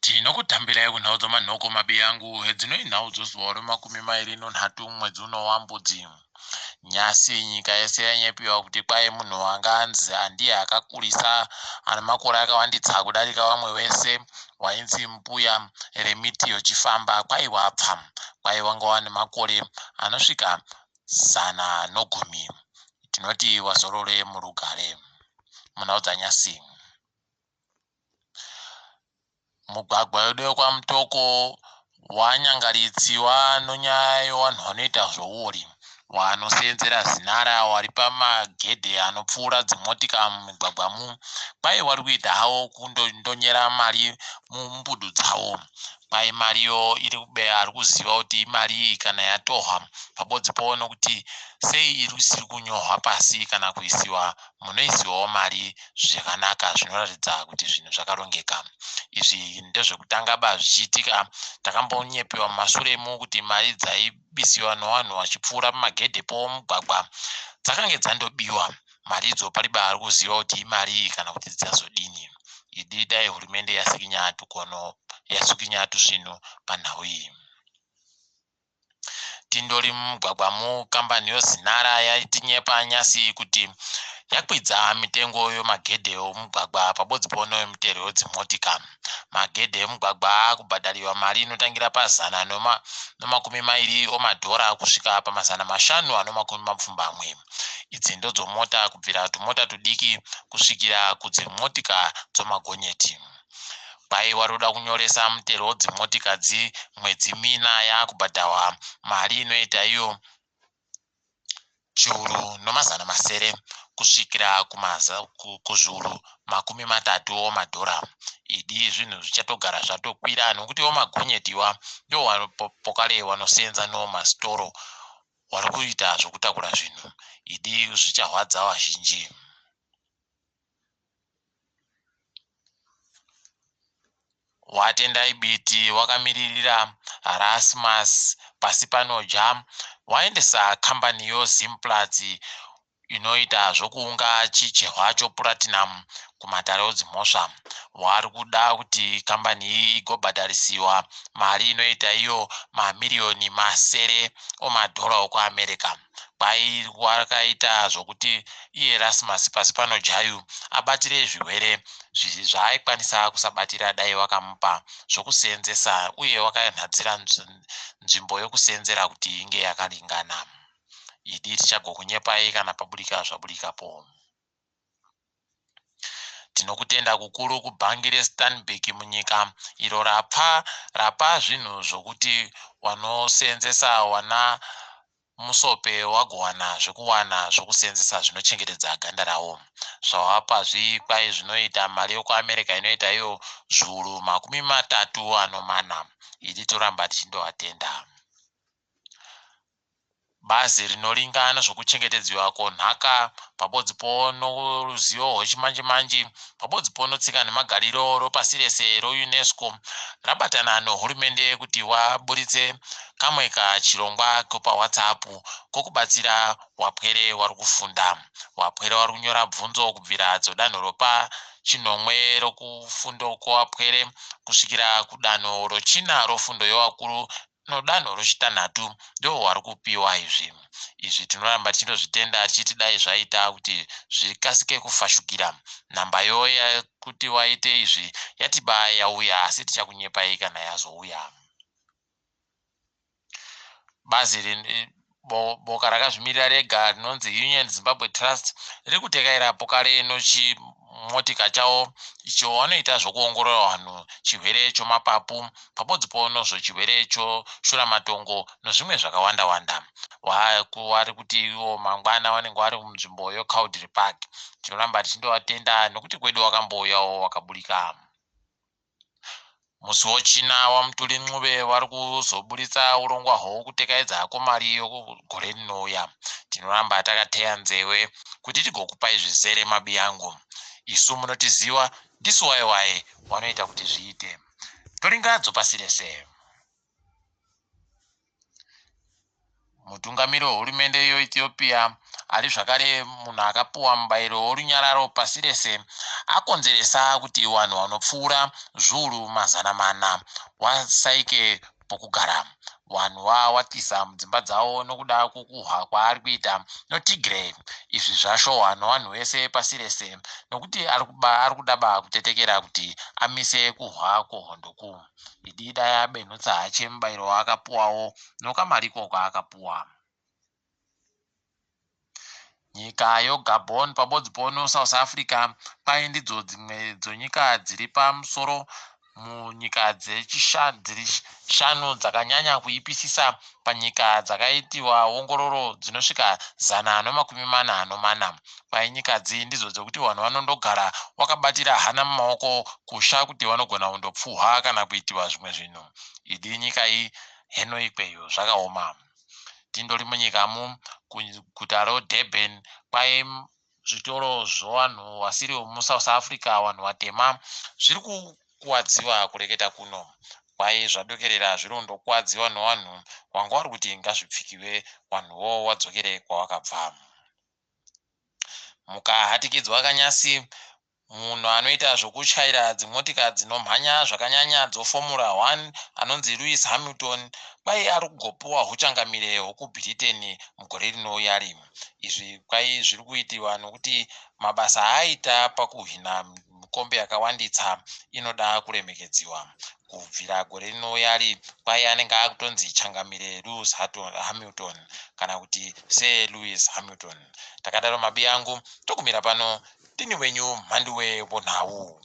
Tinokutambirai kunhau dzamanhoko mabiyangu hedzinoi nhau dzozuva remakumi mairi nonhatu mwedzi uno waMbudzi. Nyasi nyika yese yanyepiwa kuti kwai munhu anga anzi andiye akakurisa ane makore akawanditsa kudarika vamwe vese wainzi mbuya Remiti Yochifamba kwai wapfa. Kwai wanga wane makore anosvika 110. Tinoti wazorore murugare. Munhau dzanyasi. Mugwagwa wedu wekwaMutoko wanyangaritsiwa nonyaya yevanhu vanoita zvouori wanoseenzera zinara wari pamagedhe anopfuura dzimotika mumigwagwamu kwai wari kuita hawo kundondonyera mari mumbudu dzawo kwai mariyo iri kube ari kuziva kuti imari iyi kana yatohwa pabodzi po nokuti sei iri isiri kunyorwa pasi kana kuisiwa munoisiwawo mari zvakanaka zvinoratidza kuti zvinhu zvakarongeka izvi ndezvekutanga ba zvichiitika takambonyepewa mumasuremu kuti mari dzaibisiwa nevanhu vachipfuura pamagedhe pomugwagwa dzakange dzandobiwa mari idzo pariba ari kuziva kuti imari iyi kana kuti dzazodini idi dai hurumende yasikinya tukono yasukinya tusvinu panhau iyi Tindori mumugwagwa mukambani yoZinara yaitinyepa nyasi kuti yakwidza mitengo yomagedhe omugwagwa pabodzi pono yemitero yedzimotika. Magedhe emugwagwa akubhadhariwa mari inotangira pazana nomakumi mairi omadhora kusvika pamazana mashanu anomakumi mapfumbamwe. Idzi ndodzomota kubvira tumota tudiki kusvikira kudzimotika dzomagonyeti. Kwai waroda kunyoresa mutero dzimotikadzi mwedzi mina yakubhadhahwa mari inoita iyo chiuru nomazana masere kusvikira kuzviuru 30 omadhora. Idi zvinhu zvichatogara zvatokwira nokuti womagonyetiwa ndiwo pokare wanosenza nomasitoro wari kuita zvokutakura zvinhu. Idi zvichahwadza vazhinji. WaTendai Biti wakamiririra Rasmus Pasipanodya waendesa kambani yoZimplats inoita zvokuunga chicherwa chopuratinum kumatare edzimhosva. Vari kuda kuti kambani iyi igobhadharisiwa mari inoita iyo mamiriyoni masere omadhora okuAmerica. Kwai wakaita zvokuti iye Rasmus Pasipanodyayu abatire zvirwere zvaaikwanisa kusabatira dai wakamupa zvokuseenzesa uye wakanhadzira nzvimbo yokuseenzera kuti inge yakaringana. Idi tichagokunyepai kana pabudika zvabudikapo. Tinokutenda kukuru kubhangi reStanbic munyika iro rapa rapa zvinhu zvokuti wanoseenzesa wana musope wagowana zvekuwana zvokuseenzesa zvinochengetedza ganda rawo. Zvawapa zvikwai zvinoita mari yokuAmerica inoita iyo zviuru 34. Idi toramba tichindovatenda. Bazi rinoringa nezvokuchengetedziwa konhaka pabodzi po noruzivo rwechimanje-manje pabodzi po notsika nemagariro ropasi rese roUNESCO rabatana nohurumende kuti waburitse kamwe kachirongwa kepaWhatsApp kokubatsira wapwere wari kufunda. Wapwere wari kunyora bvunzo kubvira dzodanho ropa chinomwe rokufundo kwowapwere kusvikira kudanho rochina rofundo yowakuru nodanho rochitanhatu ndohwari kupiwa izvi. Izvi tinoramba tichindozvitenda tichiti dai zvaita kuti zvikasike kufashukira. Nhamba yo yekuti waite izvi yatiba yauya asi tichakunyepai kana yazouya. Bazi boka rakazvimirira rega rinonzi Union Zimbabwe Trust riri kutekaira pokare nochimotika chawo icho vanoita zvokuongorora vanhu chirwere chomapapu pabodzi ponozvo chirwere choshuramatongo nozvimwe zvakawanda wanda. Vari kuti ivo mangwana vanenge vari munzvimbo yeCowdray Park. Tinoramba tichindovatenda nokuti kwedu wakambouyawo wakaburika. Musi woChina waMutuli Ncube vari kuzoburitsa urongwa hwokutekaidza kwemari yokugore rinouya. Tinoramba takateya nzewe kuti tigokupai zvizere mabiyangu. Isu munotiziva ndisu waye waye wanoita kuti zviite. Toringa dzopasi rese. Mutungamiri wehurumende yeEthiopia ari zvakare munhu akapuwa mubayiro worunyararo pasi rese, akonzeresa kuti vanhu vanopfuura zviuru 400 wasaike pokugara. Vanhu vawatiza mudzimba dzavo nokuda kwokuhwa kwaari kuita noTigray. Izvi zvashohwa novanhu vese pasi rese nokuti ari kuda ba kutetekera kuti amise kuhwa kwohondo ku. Idi dai abenhutsa hache mubayiro waakapuwawo nokamariko kaakapuwa. Nyika yoGabon pabodzi pono South Africa kwai ndidzo dzimwe dzonyika dziri pamusoro munyika dziri shanu dzakanyanya kuipisisa panyika dzakaitiwa ongororo dzinosvika 144. Kwai nyika dzi ndidzo dzekuti vanhu vanondogara wakabatira hana mumaoko kusha kuti vanogona kundopfuhwa kana kuitiwa zvimwe zvinhu. Idi nyika iyi heno ikweyo zvakaoma. Tindori munyikamu kuguta roDurban kwai zvitoro zvevanhu vasiri vemuSouth Africa vanhu vatema zviri kukuwadziwa kureketa kuno. Kwai zvadokerera zviri kundokuwadziwa nevanhu vanga vari kuti ngazvipfikiwe vanhuwo vadzokere kwavakabva. Mukahatikidzwa kanyasi munhu anoita zvokutyaira dzimotika dzinomhanya zvakanyanya dzoFormula One anonzi Lewis Hamilton kwai ari kugopuwa huchangamire hwokuBritain mugore rinouya rimwe. Izvi kwai zviri kuitiwa nokuti mabasa aaita pakuhwina mikombe yakawanditsa inoda kuremekedziwa. Kubvira gore rinouya ri kwai anenge akutonzi Changamire Lewis Hamilton kana kuti Sir Lewis Hamilton. Takadaro mabi angu togumira pano. Ndini wenyu Mhanduwe Vonhau.